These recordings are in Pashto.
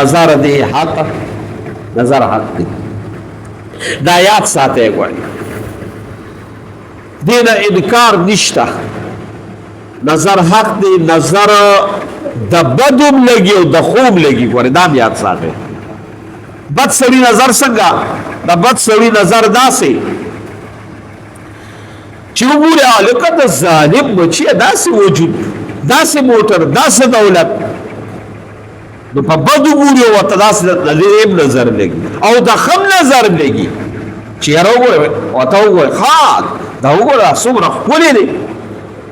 نظر دی حق، نظر حق دی. دا یاد ساته ګورئ، دینه انکار نشته. نظر حق دی، نظر د بدوم لګي او د خوب لګي. ګورئ، دا یاد ساته. بد سړي نظر څنګه؟ د بد سړي نظر داسې چې وګوري لکه د ظالم بچی، داسې وجود، داسې موټر، داسې دولت، نو په بدو ګوري او ورته داسې د دې نظر لګي، او د خم نظر لګي چې یاره وګوره، ورته وګوره، ښه دا وګوره څومره ښکلی دی.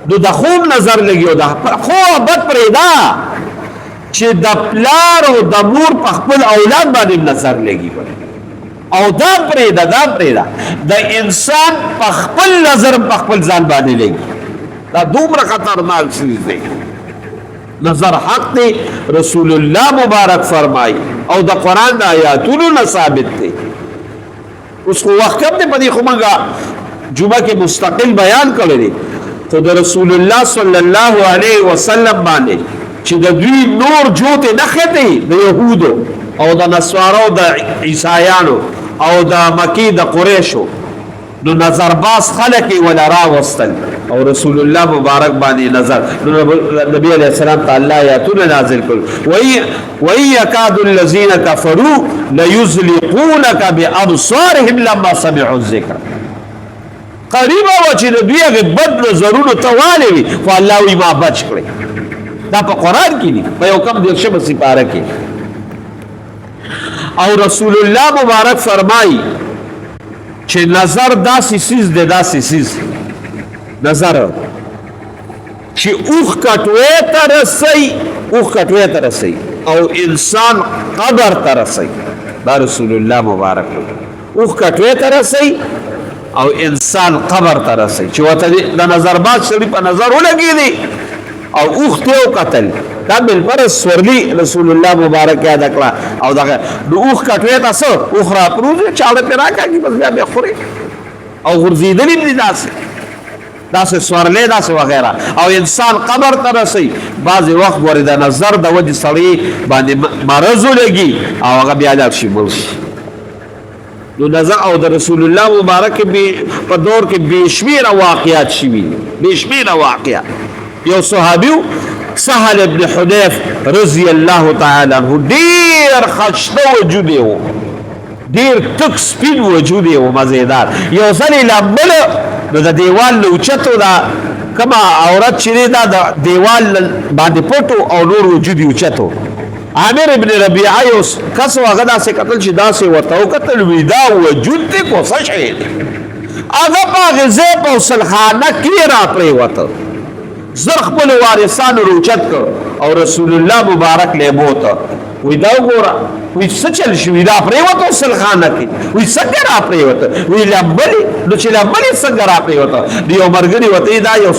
نو د خوب نظر لګي او د خو بد پرېږده چې د پلار او د مور په خپل اولاد باندې نظر لګي، او دا پرېږده، دا پرېږده، د انسان په خپل نظر په خپل ځان باندې لګي. دا دومره خطرناک څیز دی. نظر حق دی، رسول الله مبارک فرمای او د قرآن د آیاتونو نه ثابت دی. اوس خو وخت کم دی، په دې خو موږ جمعه کې مستقل بیان کړی دی. خو د رسول الله صلی الله علیه وسلم باندې چې د دوی نور جوتې نه ختې، د یهودو او د نصارو، د عیسایانو او د مکې د قریشو، نو نظرباز خلک یې وله راوستل او رسول الله مبارک باندې نظر. نو نبی علیه السلام ته الله آیاتونه نازل کړل، وَإِن يَكَادُ الَّذِينَ كَفَرُوا لَيُزْلِقُونَكَ بِأَبْصَارِهِمْ لَمَّا سَمِعُوا الذِّكْرَ. قریبه وه چې د دوی هغې بد نظرونو ته والی وي، خو الله وایي ما بچ کړی. دا په قرآن کې دي، په یو کم 30مه سپاره کې. او رسول الله مبارک فرمایي چې نظر داسې څیز دی، داسې څیز نظر چې اوښ کټوې ته رسي، اوښ کټوې ته رسي او انسان قبر ته رسي. دا رسول الله مبارک اوښ کټوې ته رسي او انسان قبر ته رسي، چې ورته د نظرباز سړي په نظر ولګېدی او اوښ ته وکتل. دا بالفرض سورلي رسول الله مبارک یاد کړه. او دغه د اوښ کټوې ته څه، اوښ راپروځي، چاړه پرې راکاږي، بس بیا بیا خوري او غورځېدلي دي، داسې داسې سورلې، داسې وغیره، او انسان قبر ته رسي. بعضې وخت ګورې د نظر د وجې سړی باندې مرض ولګي او هغه بیا لاړ شي، مړ شي. نو نظر او د رسول الله مبارک په دور کې بې شمېره واقعات شوي دي، بې شمېره واقعات. یو صحابي سهل ابن حنیف رضی الله تعالی عنه، ډېر خشته وجود یې و، ډېر تک سپین وجود یې و، مزیدار. یو ځل یې لمبله، نو د دیوال نه اوچتو، دا کومه عورت چې دی دا د دیوال باندې پټو او نور وجود یې اوچتو. عامر ابن ربیعه یو کس و، هغه داسې کتل چې داسې ورته وکتل، وی دا وجود دی کو څه شی دی؟ هغه په هغې ځای په غسلخانه کې راپرېوته، زر خپلو وارثانو روچت کړ او رسول الله مبارک له بوته. وی دا وګوره، وی څه چل شوي؟ را پرېوته غسلخانه کې. وی څنګه را پرېوته؟ وی لمبلې. نو چې لمبلې څنګه را پرېوته؟ د یو ملګري ورته دا یو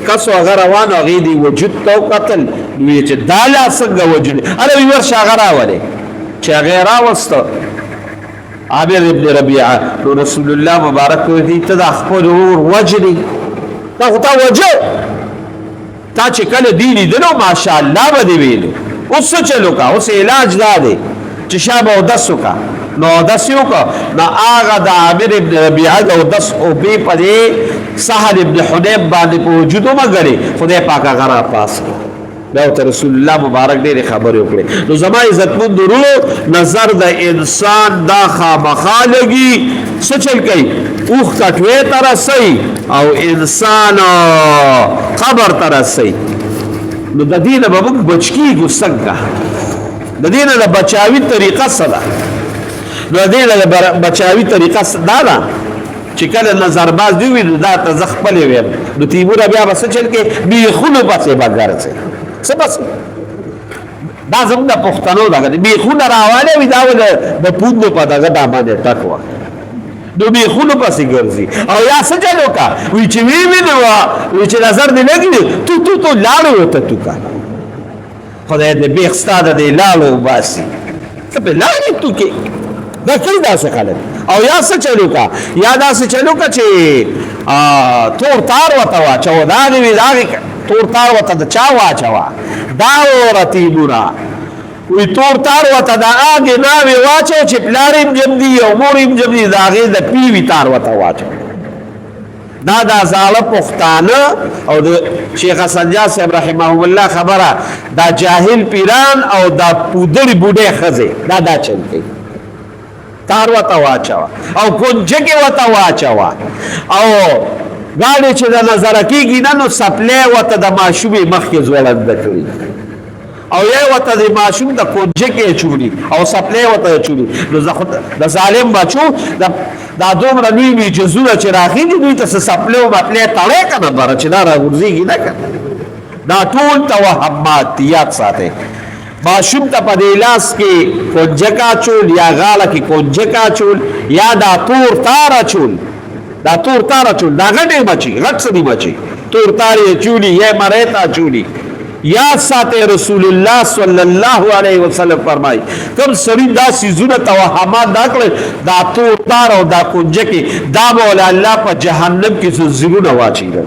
کس هغه روان، هغې دې وجود ته وکتل، نو چې دا لا څنګه وجود؟ هله وی ورشه هغه راولې. چې هغه یې راوسته، عامر ابن ربیعه، نو رسول الله مبارک وی ته دا خپل ورور وژنې، تا خو تا وژه، تا چې کله دی لیدلو ماشاءالله به دې ویلو، اوس څه چل وکړه؟ اوس علاج دا دی چې شابه اودس وکړه. نو اودس یې وکړه، نو هغه د عامر ابن ربیعه د اودس اوبې په دې سهل ابن حنیف باندې په وجود ومګلې، خدای پاک هغه راپاس کړ. دا ورته رسول الله مبارک ډېرې خبرې وکړې. نو زما عزتمند وروڼو، نظر د انسان دا خامخا لګي. څه چل کوي؟ اوښ کټوې ته رسوي او انسان قبر ته رسوي. نو د دې نه به موږ بچ کېږو څنګه؟ د دې نه د بچاوي طریقه څه ده؟ نو د دې نه د بچاوي طریقه دا ده چې کله نظرباز دی وي، نو دا ته زه خپلې ویم، نو تیموره بیا به څه چل کې؟ بیخونو پسې به ګرځې. څه پسې؟ دا زموږ د پښتنو دغه دی، بیخونه راوالی وي، دا ول د پوندو په دغه دا باندې ټک وه، نو بیخونو پسې ګرځي. او یا څه چل وکړه؟ وي چې وی وینې، وي چې نظر دې لګي، تو تو تو لاړو ورته تو که، خدای دې بیخ ستا د دې لاړو وباسي، ته په لاړې تو کې دا کوي داسې خلک. او یا څه چل وکړه؟ یا داسې چل وکړه چې تور تار ورته واچوه، دا دې وي، دا تور تار ورته د چا واچوه، دا وره تیموره. وی تور تار وته د هغې ناوې واچو چې پلار یې هم جم دي او مور یې هم جم دي، د هغې د پیوي تار ورته واچو. دا دا زاړه پښتانه او د شیخ حسن جان صاحب رحمه الله خبره، دا جاهل پیران او دا پودړي بوډۍ ښځې دا دا چل کوي. تار ورته واچوه او کنجکې ورته واچوه، او ګاډی چې د نظره کېږي نه، نو څپلی ورته د ماشومې مخکې ځوړنده کړي، او یا ورته د ماشوم د کنجکې اچولي او څپلی ورته اچولي. نو د ظالم بچو دا دومره لوی لوی جزونه چې راخېږي، دوی ته څه څپلی او مپلی تړی که نه بره چې دا راغورځېږي نه که نه. دا ټول توهمات دي، یاد ساتئ. ماشوم ته په دې لاس کې کنجکه اچول یا غاړه کې کنجکه اچول یا دا تور تار اچول، دا تور تار اچول، دا غټې مچي، غټ څه دي مچي، تور تار یې اچولي یا مرۍ ته اچولي. یاد ساتئ، رسول الله صلی الله علیه وسلم فرمایي، کوم سړي دا څیزونه توهمات دا کړل، دا تور تار او دا کنجکې، دا به وله الله په جهنم کې زنځیرونه واچوي.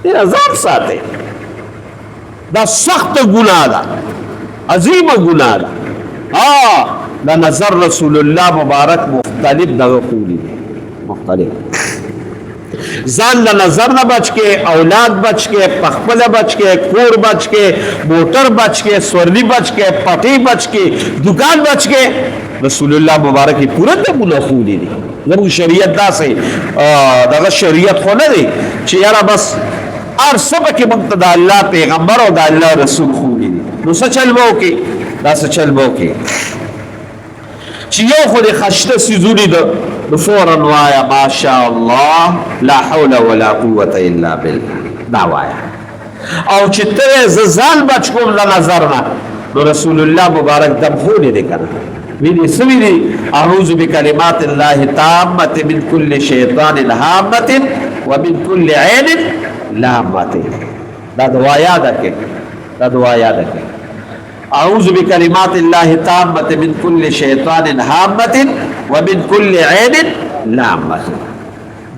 دې نه ځان ساتئ، دا سخت ګناه ده، عظیمه ګناه ده. دا نظر رسول الله مبارک مختلف دغه قولي دي، مختلف. ځان له نظر نه بچ کې، اولاد بچ کې، پخپله بچ کې، کور بچ کې، موټر بچ کې، سورلی بچ کې، پټي بچ کې، دکان بچ کې. رسول الله مبارک پوره دمونه ښوولي دي. زموږ شریعت داسې دغه شریعت خو نه دی چې یاره بس هر څه پکې موږ ته د الله پیغمبر او د الله رسول ښوولي دي. نو څه چل به وکړي؟ دا څه چل به وکړي چې یو خو دې خشته څیز ولید، نو فورا وایه ماشاء الله لا حول ولا قوة الا بالله، دا وایه. او چې ته وایې زه ځان بچ کوم له نظر نه، نو رسول الله مبارک دم ښولی دی که نه؟ ویلي څه ویلي؟ اعوذ بکلمات الله تامة من كل شیطان هامة ومن كل عین لامة. دا دعا یاده کړئ، دا دعا یاده کړئ. اعوذ بکلمات الله تامة من كل شیطان هامة ومن كل عین لامة.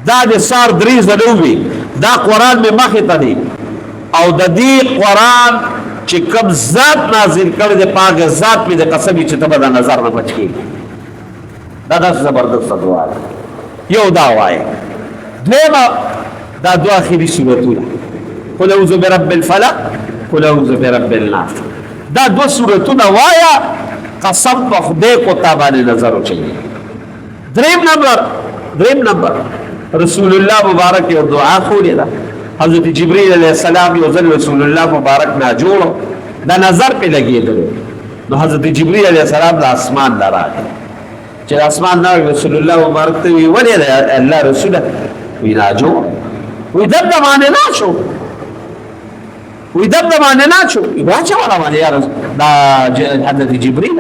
دا د سار درې ځله ووي. دا قرآن مې مخې ته دی، او د دې قرآن چې کوم ذات نازل کړی دی، په هغه ذات مې د قسم وي چې ته به د نظر نه بچ کېږي. دا داسې زبردسته دعا ده. یو دا وایه. دویمه دا دوه اخري سورتونه، قل اعوذ برب الفلق، قل اعوذ برب الناس، دا دوه سورتونه وایه، قسم په خدای کو تا باندې نظر وچوي. دریم نمبر، دریم نمبر رسول الله مبارک یو دعا ښوولې ده. حضرت جبرئیل علیه السلام یو ځل رسول الله مبارک ناجوړ، د نظر پې لګېدلی، نو حضرت جبرئیل علیه السلام د اسمان نه راغی. چې د اسمان نه رسول الله مبارک ته وی ولې الله رسوله؟ وی ناجوړ، وی دم د باندې نه شو، وی دم د باندې نه شو، واچوه را باندې یا دا حضرت جبرئیل.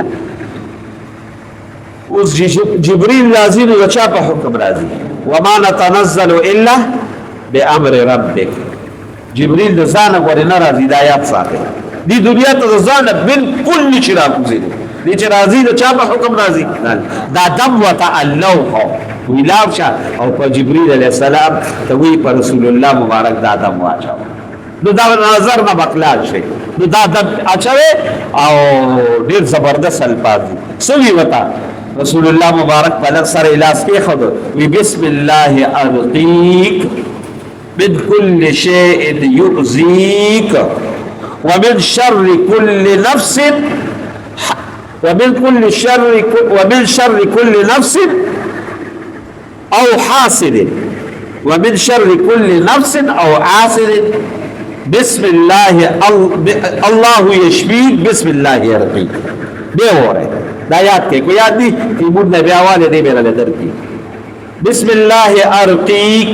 اوس جبريل راځي نو د چا په حکم راځي؟ وما نتنزل الا بامر ربک. جبريل د ځانه غورې نه راځي، دا یاد ساتئ. دې دنیا ته د ځانه بالکل نشي راکوزېدی. دې چې راځي د چا په حکم راځي؟ دا دم ورته الله وښو، وی لاړ شه او په جبريل علیه السلام ته وی په رسول الله مبارک دا دم واچوه، نو دا نظر نه بقلال شي. نو دا دم اچوي او ډېر زبردست الفاظ دي. څه وي ورته رسول الله مبارک په لږ سره لاس کېښود، وی بسم الله ارقیک من كل شيء يؤذيك ومن شر كل نفس ومن كل شر ومن شر كل نفس او حاسد ومن شر كل نفس او حاسد، بسم الله الله يشفيك، بسم الله يرقيك. به وره دا یاد کې کو یاد دي تیمور نه بیا والے دی میرا درکې. بسم الله ارقيك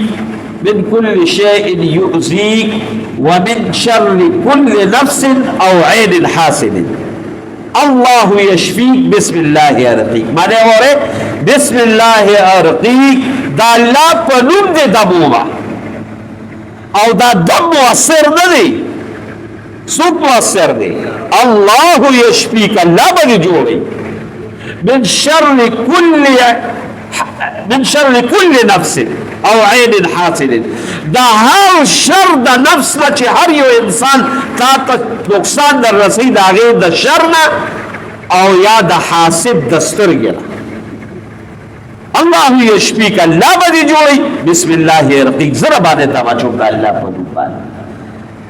من كل شيء يؤذيك ومن شر كل نفس او عين حاسد، الله يشفيك، بسم الله يرقيك. معنی وره بسم الله ارقيك، دا الله په نوم دې دمومه، او دا دم مؤثر نه دی. څوک مؤثر دی؟ الله يشفيك، الله به دې جوړوي. من شر كل من شر كل نفس او عین حاسد، دا هر شر د نفس نه چې هر یو انسان تا ته نقصان در رسي، د هغې د شر نه او یا د حاسب د سترګې نه. الله یشفیک، الله به دې جوړي. بسم الله یرقیک، زره باندې توجه د الله په نوم باندې.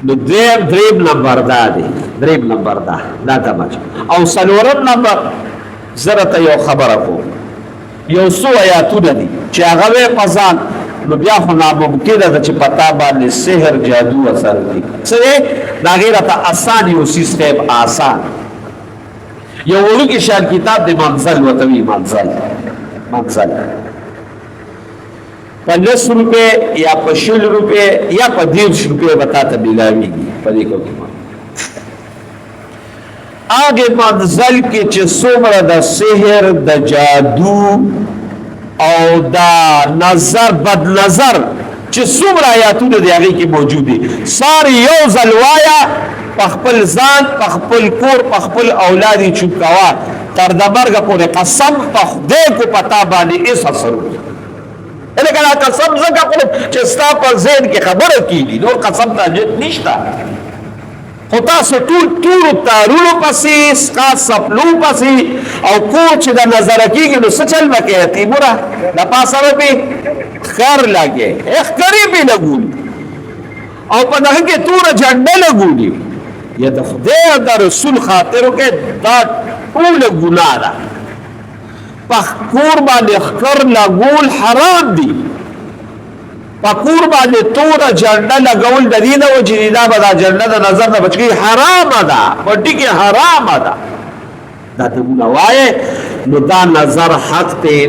نو دویم دریم نمبر دا دی، دریم نمبر دا دا توجه. او څلورم نمبر زره ته یو خبره کوم، یو څو آیاتونه دي چې هغه وې په ځان، نو بیا خو ناممکنه ده چې په تا باندې سحر جادو اثر وکړي. څه دی د هغې راته اسان یو څیز ښیم، آسان یو وړوکی شان کتاب دی، منزل ورته وي، منزل. منزل په 10 روپې یا په 20 روپې یا په 30 روپې به تا ته میلاویږي. په دې کې هغه منزل کې چې څومره د سحر د جادو او د نظر بد نظر چې څومره آیاتونه دی هغې کې موجود دي، ساری یو ځل وایا، په خپل ځان، په خپل کور، په خپل اولاد یې چوپ کوه تر د مرګه پورې. قسم په خدای کو په تا باندې هېڅ اثر وکړي. لکه دا قسم ځکه خورم چې ستا په ذهن کې خبره کېږي، نور قسم ته حاجت نشته. خو تاسو ټول تورو تارونو پسې، ستا سپلو پسې، او کور چې د نظر کېږي نو څه چل به کوې؟ تیموره د پاسه به پې ښکر لګې، ښکرې پې لګولي او په دغه کې توره جنډه لګولي. یا د خدای او د رسول خاطر وکړئ، دا ټوله ګناه ده. په کور باندې ښکر لګول حرام دي، په کور باندې توره جنډه لګول د دې نه وجې دي، دا به دا جنډه د نظر نه بچ کړي، حرامه ده، په ټکي حرامه ده. دا ته مونږ وایې نو دا نظر حق دی.